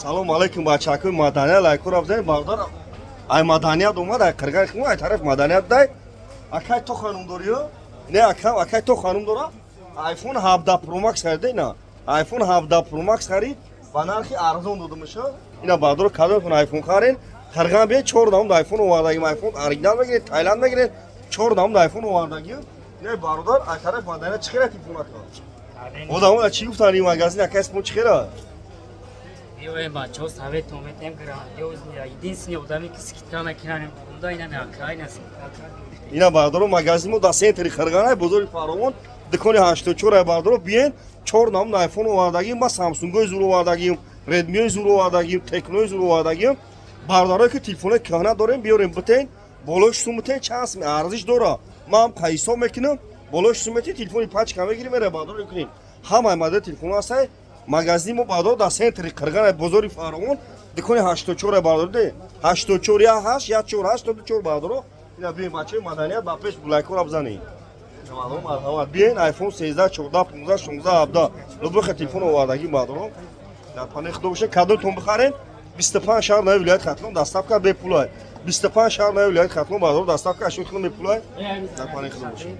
Салом алейкум, бачакои Маданият, лайкора бизанед, бародар. Ай Маданият омад, ай Қирған химо, ай тараф Маданият дай. Акай, то ханум дорӣ? Не, акам, акай, то ханум дора? iPhone 17 Pro Max харида ина. iPhone 17 Pro Max харид, ба нархи арзон додамаша. Ина, бародар, кадомтон iPhone харен? Қирған биед, чор намуд iPhone овардагим, iPhone оригинал мегиред, Таиланд мегиред, чор намуд iPhone овардагим. Не, бародар, ай тараф Маданият чӣ хела телефон, ака? Одамо чӣ гуфтанд, ин магазин, акай, спон чӣ хела? Биёем, бачаҳо, советон метем, грандиозный, единственный одаме, ки скидка мекунанд унда, ина меакай на скидка. Ина, бародаро, магазин мо дар центри Қирғанай, бозори Фаровон, дукони 84 ай. Бародаро, биен, чор намуд айфон овардагим, ма Самсунгои зур овардагим, Редмиои зур овардагим, Текнои зур овардагим. Бародарое, ки телефонои кӯҳна дорем, биёрем, битен, болои сум битен, чанд сум арзиш дора, ман ҳам ҳисоб мекунам, болои сум мети, телефони пачка мегирим, эра, бародаро, кунем. Ҳамаи модели телефон ҳастай магазини мо, бародаро, дар центри Қирғанай, бозори Фаровон, дукони 84 ай, бародаро, де 84 1 8 1 4 84. Бародаро, ина биен, бачаи Маданият, ба пеш лайкора бизанед. Марҳамат, биен, iPhone 13, 14, 15, 16, 17, любой телефон овардагӣ, бародаро, дар паноҳи Худо бошед. Кадомтон бихарен, 25 шаҳр нави вилояти Хатлон доставка бепулай. 25 шаҳр нави вилояти Хатлон, бародаро, доставка ашёи худо бепулай. Дар паноҳи Худо бошед.